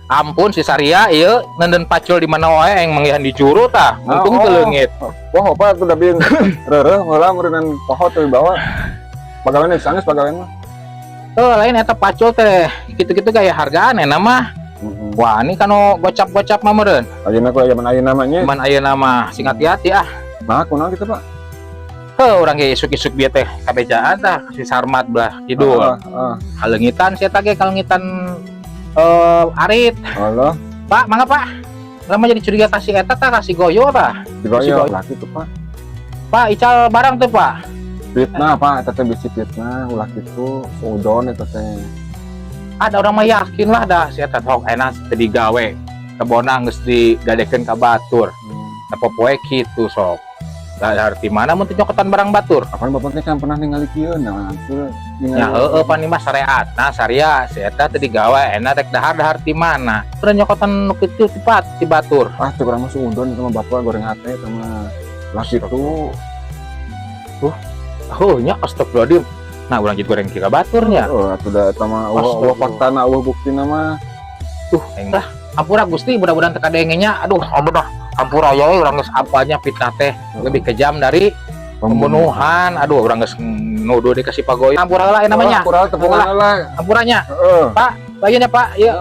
Ampun si Saria ieu nenden pacul di mana wae yang manggihan di juru tah. Untung Oh. teu leungit. Wah, apa tuh tapi reureuh heula meureun poho teu dibawa. Pagawean geus pagawean mah. Oh, lain eta pacul teh kitu-kitu gaya hargaan enak mah. Heeh. Wah, ini kanu gocap-gocap mah meureun. Ayeuna ku zaman ayeuna mah nya. Cuman ayeuna mah sing hati-hati ah. Nah, kunaon kitu, Pak? Heuh, urang ge isuk-isuk bieu teh kabejaan tah si Sarmat belah kidul. Heeh. Kaleungitan si eta ge kaleungitan arit. Allah, Pak, mangga, Pak. Lama jadi curiga kasih eta tah kasih goyo tah. digoyo laki tuh, Pak. Pak, ical barang tuh, Pak. Fitnah, Pak, eta teh bisi fitnah, ulah kitu, suudon eta teh. Ada orang mah yakin lah dah si eta tok enak teu digawe. Kebona geus digadekeun ka batur. Nah, popoe kitu sok. Lah, arti mana mun teu nyokotan barang batur? Apaan bapak teh kan pernah ningali kieu, nah hasil Ya heeh, pan mah syariat. Nah, saria si eta teu digawe enak rek dahar-dahar ti mana? Pernah nyokotan nu kitu ti pat ti batur. Ah, tuh kurang masuk udon sama bapak goreng hate sama laki tuh. Oh nya, astagfirullahaladzim. Nah, urang jadi goreng kira baturnya. Oh, atuh da eta mah euweuh faktana, euweuh buktina mah. Tuh, aing lah. Hampura Gusti, mudah-mudahan teu kadenge nya. Aduh, ampun dah. Hampura ya urang geus apanya, fitnah teh lebih kejam dari pembunuhan. Aduh, urang geus nuduh dikasih pagoy. Hampura lah namanya. Hampura tepungan lah. Hampuranya. Heeh. Pak, bagian ya, Pak. Ya.